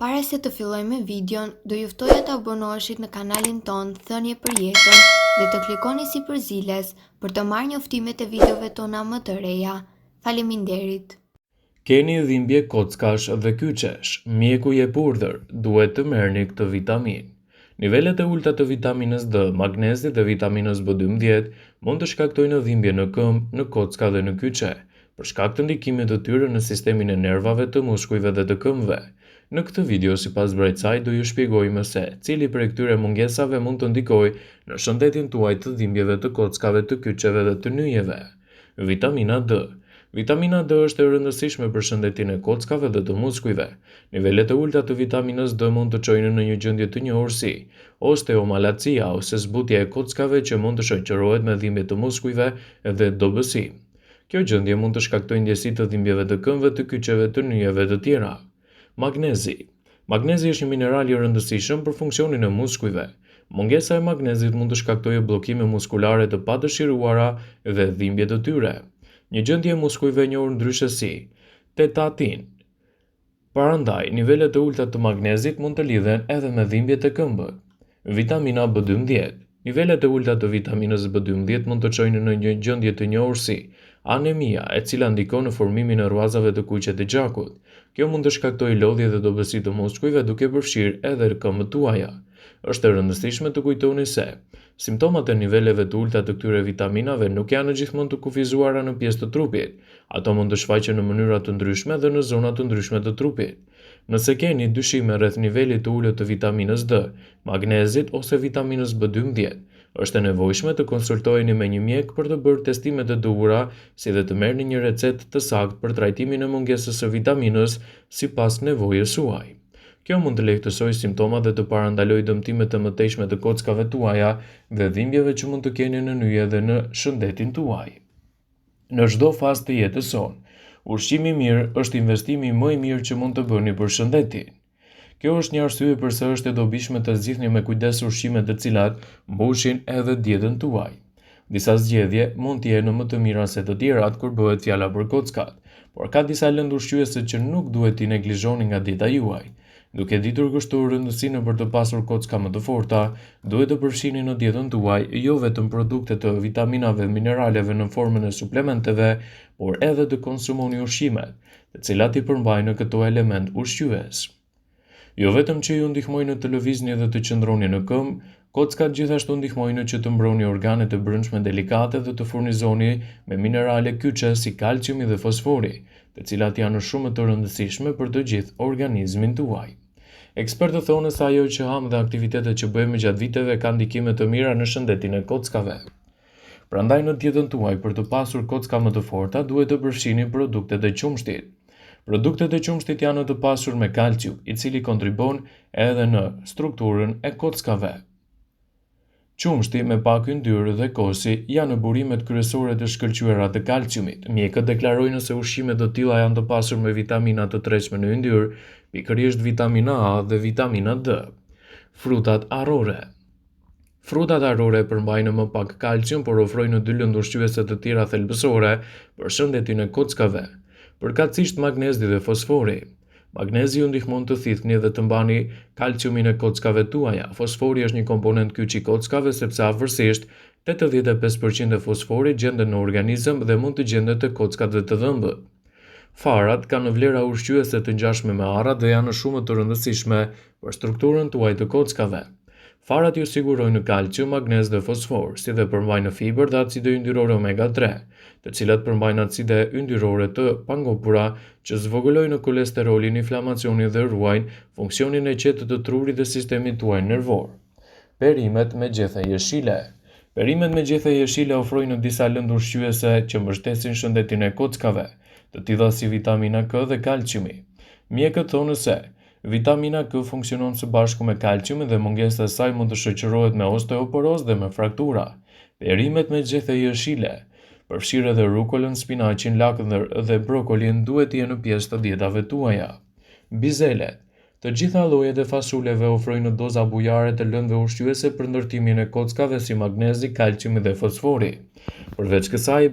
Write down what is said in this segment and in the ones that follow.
Para se të fillojmë me videon, do ju ftoja të abonoheshit në kanalin tonë Thënie për Jetën dhe të klikoni sipër ziles për të marrë njoftimet e videove tona më të reja. Faleminderit! Keni dhimbje kockash dhe kyçesh, mjeku jep urdhër, duhet të merrni këtë vitaminë. Nivelet e ulëta të vitaminës D, magnezit dhe vitaminës B12 mund të shkaktojnë dhimbje në këmbë, në kocka dhe në kyçe, për shkak të ndikimit të tyre në sistemin e nervave të muskujve dhe të këmbëve. Në këtë video, sipas Brightside, do ju shpjegojmë se cili prej këtyre mungesave mund të ndikojë në shëndetin tuaj të dhimbjeve të kockave, të kyçeve dhe të nyjeve. Vitamina D. Vitamina D është e rëndësishme për shëndetin e kockave dhe të muskujve. Nivelet e ulëta të vitaminës D mund të çojnë në një gjendje të njohur si osteomalacia ose zbutja e kockave që mund të shoqërohet me dhimbje të muskujve dhe dobësi. Kjo gjendje mund të shkaktojë ndjesi të dhimbjeve të këmbëve, të kyçeve, të nyjeve të tjera. Magnezi. Magnezi është një mineral i rëndësishëm për funksionin e muskujve. Mungesa e magnezit mund të shkaktojë bllokime muskulare të padëshiruara dhe dhimbje të tyre. Një gjendje e muskujve e njohur ndryshe si tetatin. Prandaj, nivelet e ulëta të magnezit mund të lidhen edhe me dhimbjet e këmbët. Vitamina B12. Nivelet e ulëta të vitaminës B12 mund të çojnë në një gjendje të njohur si anemia, e cila ndikon në formimin e rruazave të kuqe të gjakut. Kjo mund të shkaktojë lodhje dhe dobësi të muskujve, duke përfshirë edhe këmbët tuaja. Është e rëndësishme të kujtoni se simptomat e niveleve të ulëta të këtyre vitaminave nuk janë gjithmonë të kufizuara në pjesë të trupit. Ato mund të shfaqen në mënyra të ndryshme dhe në zona të ndryshme të trupit. Nëse keni dyshime rreth nivelit të ulët të vitaminës D, magnezit ose vitaminës B12, është e nevojshme të konsultoheni me një mjek për të bërë testimet e duhura si dhe të merrni një recetë të saktë për trajtimin e mungesës së vitaminës sipas nevojës suaj. Kjo mund të lehtësojë simptomat dhe të parandalojë dëmtime të mëtejshme të kockave tuaja dhe dhimbjeve që mund të keni në nyje dhe në shëndetin tuaj. Në çdo fazë të jetës sonë, ushqimi i mirë është investimi më i mirë që mund të bëni për shëndetin. Kjo është një arsye përse është e dobishme të zgjidhni me kujdes ushqimet të cilat mbushin edhe dietën tuaj. Disa zgjedhje mund të jenë më të mira se të tjerat kur bëhet fjala për kockat, por ka disa lëndë ushqyese që nuk duhet t'i neglizhoni nga dieta juaj. Duke ditur kështu rëndësinë për të pasur kocka më të forta, duhet të përfshini në dietën tuaj jo vetëm produkte të vitaminave dhe mineraleve në formën e suplementeve, por edhe të konsumoni ushqimet, të cilat i përmbajnë këto elementë ushqyes. Jo vetëm që ju ndihmojnë të lëvizni dhe të qëndroni në këmbë, kockat gjithashtu ndihmojnë që të mbroni organet e brendshme delikate dhe të furnizoni me minerale kyçe si kalciumi dhe fosfori, të cilat janë shumë të rëndësishme për të gjithë organizmin tuaj. Ekspertët thonë se ajo që hamë dhe aktivitetet që bëjmë gjatë viteve kanë ndikime të mira në shëndetin e kockave. Prandaj në dietën tuaj për të pasur kocka më të forta duhet të përfshini produktet e qumështit. Produktet e qumështit janë të pasur me kalcium, i cili kontribuon edhe në strukturën e kockave. Qumështi me pak yndyrë dhe kosi janë burimet kryesore të shkëlqyera të kalciumit. Mjekët deklarojnë se ushqime të tilla janë të pasur me vitamina të tretshme në yndyrë, pikërisht vitamina A dhe vitamina D. Frutat arrore. Frutat arrore përmbajnë më pak kalcium, por ofrojnë dy lëndë ushqyese të tjera thelbësore për shëndetin e kockave, përkatësisht magnezi dhe fosfori. Magnezi ju ndihmon të thithni dhe të mbani kalciumin e kockave tuaja. Fosfori është një komponent kyç i kockave sepse afërsisht 85% e fosforit gjendet në organizëm dhe mund të gjendet te kockat dhe te dhëmbët. Farat kanë vlera ushqyese të ngjashme me arrat dhe janë shumë të rëndësishme për strukturën tuaj të kockave. Farat ju sigurojnë kalcium, magnez dhe fosfor, si dhe përmbajnë fibër dhe acide yndyrore omega 3, të cilat përmbajnë acide yndyrore të pangopura që zvogëlojnë kolesterolin, inflamacionin dhe ruajnë funksionin e qetë të trurit dhe sistemit tuaj nervor. Perimet me gjethe jeshile. Perimet me gjethe jeshile ofrojnë disa lëndë ushqyese që mbështesin shëndetin e kockave, të tilla si vitamina K dhe kalciumi. Mjekët thonë se Vitamina K funksionon së bashku me kalciumin dhe mungesa e saj mund të shoqërohet me osteoporozë dhe me fraktura. Perimet me gjethe jeshile, përfshirë edhe rukolën, spinaqin, lakën dhe brokolin, duhet të jenë pjesë të dietave tuaja. Bizelet. Të gjitha llojet e fasuleve ofrojnë doza bujare të lëndëve ushqyese për ndërtimin e kockave si magnezi, kalciumi dhe fosfori. Përveç kësaj,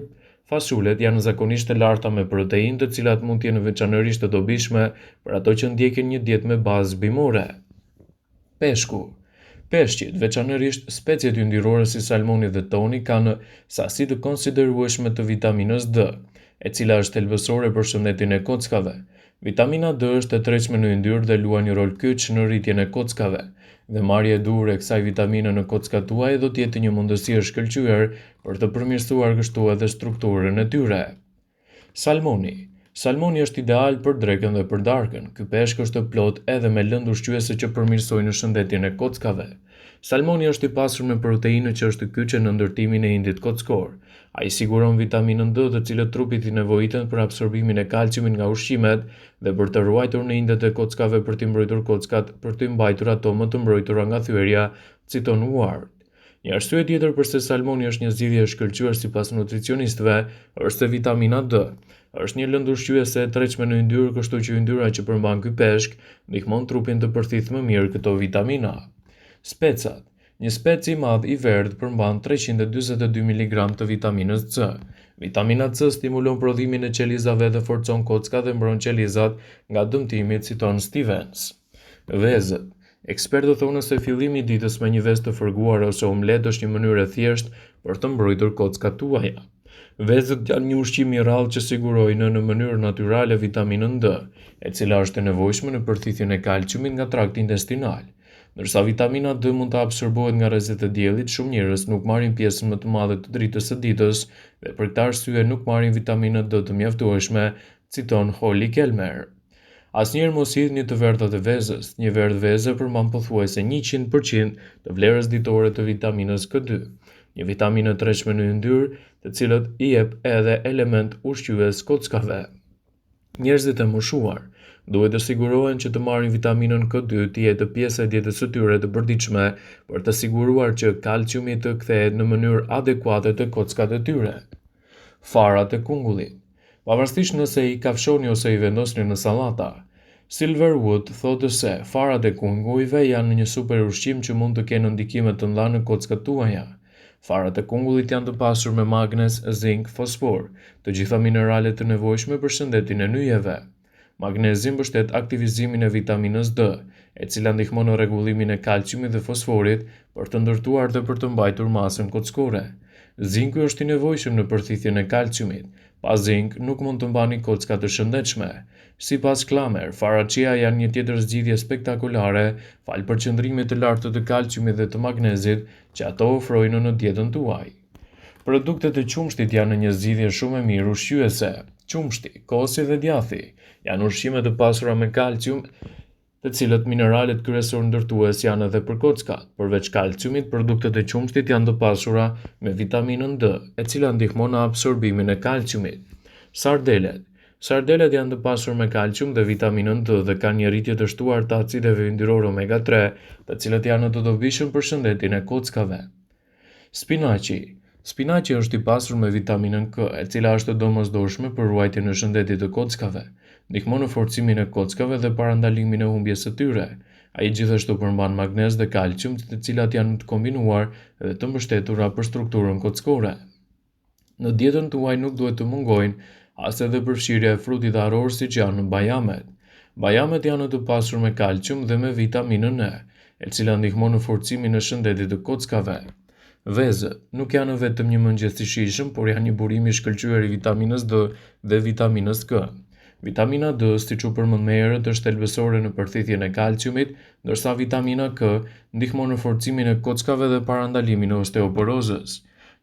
Fasulet janë zakonisht të larta me proteinë, të cilat mund të jenë veçanërisht të dobishme për ato që ndjekin një dietë me bazë bimore. Peshku. Peshqit, veçanërisht speciet yndyrore si salmoni dhe toni, kanë sasi të konsiderueshme të vitaminës D, e cila është thelbësore për shëndetin e kockave. Vitamina D është e tretshme në yndyrë dhe luan një rol kyç në rritjen e kockave, dhe marrja e duhur e kësaj vitamine në kockat tuaja do të jetë një mundësi e shkëlqyer për të përmirësuar kështu edhe strukturën e tyre. Salmoni. Salmoni është ideal për drekën dhe për darkën. Ky peshk është plot edhe me lëndë ushqyese që përmirësojnë shëndetin e kockave. Salmoni është i pasur me proteinë që është kyçe në ndërtimin e indit kockor. Ai siguron vitaminën D, të cilët trupit i nevojiten për absorbimin e kalciumit nga ushqimet dhe për të ruajtur në indet e kockave për t'i mbrojtur kockat, për t'i mbajtur ato më të mbrojtura nga thyerja, citon Ward. Një arsye tjetër përse salmoni është një zgjidhje e shkëlqyer sipas nutricionistëve është se vitamina D është një lëndë ushqyese e tretshme në yndyrë, kështu që yndyra që përmban ky peshk ndihmon trupin të përthithë më mirë këto vitamina. Specat. Një spec i madh i verdhë përmban 342 miligram të vitaminës C. Vitamina C stimulon prodhimin e qelizave dhe forcon kockat dhe mbron qelizat nga dëmtimi, citon Stevens. Vezët. Ekspertët thonë se fillimi i ditës me një vezë të fërguar ose omëletë është një mënyrë e thjeshtë për të mbrojtur kockat tuaja. Vezët janë një ushqim i rrallë që sigurojnë në mënyrë natyrale vitaminën D, e cila është e nevojshme në përthithjen e kalciumit nga trakti intestinal. Ndërsa vitamina D mund të absorbohet nga rrezet e diellit, shumë njerëz nuk marrin pjesën më të madhe të dritës së ditës dhe për këtë arsye nuk marrin vitaminë D të mjaftueshme, citon Holly Kelmer. Asnjëherë mos hidhni të verdhat e vezës. Një verdhë veze përmban pothuajse 100% të vlerës ditore të vitaminës K2, një vitaminë e tretshme në yndyrë, të cilët i jep edhe element ushqyes kockave. Njerëzit e moshuar duhet të sigurohen që të marrin vitaminën K2 të jetë pjesë e dietës së tyre të përditshme për të siguruar që kalciumi të kthehet në mënyrë adekuate te kockat e tyre. Farat e kungullit. Pavarësisht nëse i kafshoni ose i vendosni në sallata, Silverwood thotë se farat e kungujve janë një super ushqim që mund të kenë ndikime të mëdha në kockat tuaja. Farat e kungullit janë të pasur me magnez, zink, fosfor, të gjitha minerale të nevojshme për shëndetin e nyjeve. Magnezi mbështet aktivizimin e vitaminës D, e cila ndihmon në rregullimin e kalciumit dhe fosforit për të ndërtuar dhe për të mbajtur masën kockore. Zinku është i nevojshëm në përthithjen e kalciumit. Pa zink, nuk mund të mbani kocka të shëndetshme. Sipas Klamer, farat chia janë një tjetër zgjidhje spektakolare falë përqendrimit të lartë të kalciumit dhe të magnezit që ato ofrojnë në dietën tuaj. Produktet e qumështit janë një zgjidhje shumë e mirë ushqyese. Qumështi, kosi dhe djathi janë ushqime të pasura me kalcium, të cilët mineralet kryesor ndërtues janë edhe për kockat. Përveç kalciumit, produktet e qumështit janë të pasura me vitaminën D, e cila ndihmon në absorbimin e kalciumit. Sardelet. Sardelet janë të pasur me kalcium dhe vitaminën D dhe kanë një rritje të shtuar të acideve yndyrore omega 3, të cilët janë të dobishëm për shëndetin e kockave. Spinaqi. Spinaqi është i pasur me vitaminën K, e cila është e domosdoshme për ruajtjen e shëndetit të kockave. Ndihmon në forcimin e kockave dhe parandalimin e humbjes së tyre. Ai gjithashtu përmban magnez dhe kalcium, të cilat janë të kombinuar dhe të mbështetura për strukturën kockore. Në dietën tuaj nuk duhet të mungojnë as edhe përfshirja e frutit arror siç janë bajamet. Bajamet janë të pasur me kalcium dhe me vitaminën E, e cila ndihmon në forcimin e shëndetit të kockave. Vezët nuk janë vetëm një mëngjes i shijshëm, por janë një burim i shkëlqyer i vitaminës D dhe vitaminës K. Vitamina D, siç u përmend më herët, është thelbësore në përthithjen e kalciumit, ndërsa vitamina K ndihmon në forcimin e kockave dhe parandalimin e osteoporozës.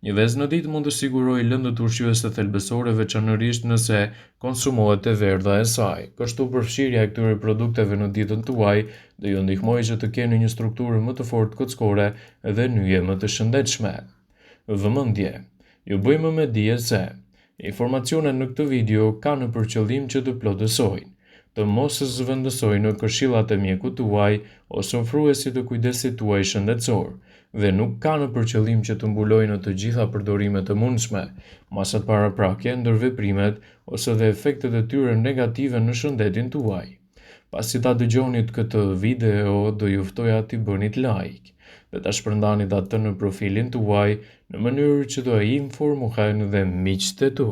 Një vezë në ditë mund të sigurojë lëndët ushqyese thelbësore veçanërisht nëse konsumohet e verdha e saj. Kështu përfshirja e këtyre produkteve në dietën tuaj do ju ndihmojë që të keni një strukturë më të fortë kockore dhe nyje më të shëndetshme. Vëmendje! Ju bëjmë me dije se Informacionet në këtë video kanë për qëllim që të plotësojnë, të mos zëvendësojnë këshillat e mjekut tuaj ose ofruesit të kujdesit tuaj shëndetësor dhe nuk kanë për qëllim që të mbulojnë të gjitha përdorimet e mundshme, masat paraprake, ndërveprimet ose dhe efektet e tyre negative në shëndetin tuaj. Pasi ta dëgjonit këtë video, do ju ftoja t'i bënit like dhe ta shpërndanit atë në profilin tuaj në mënyrë që të informohen dhe miqtë e tu.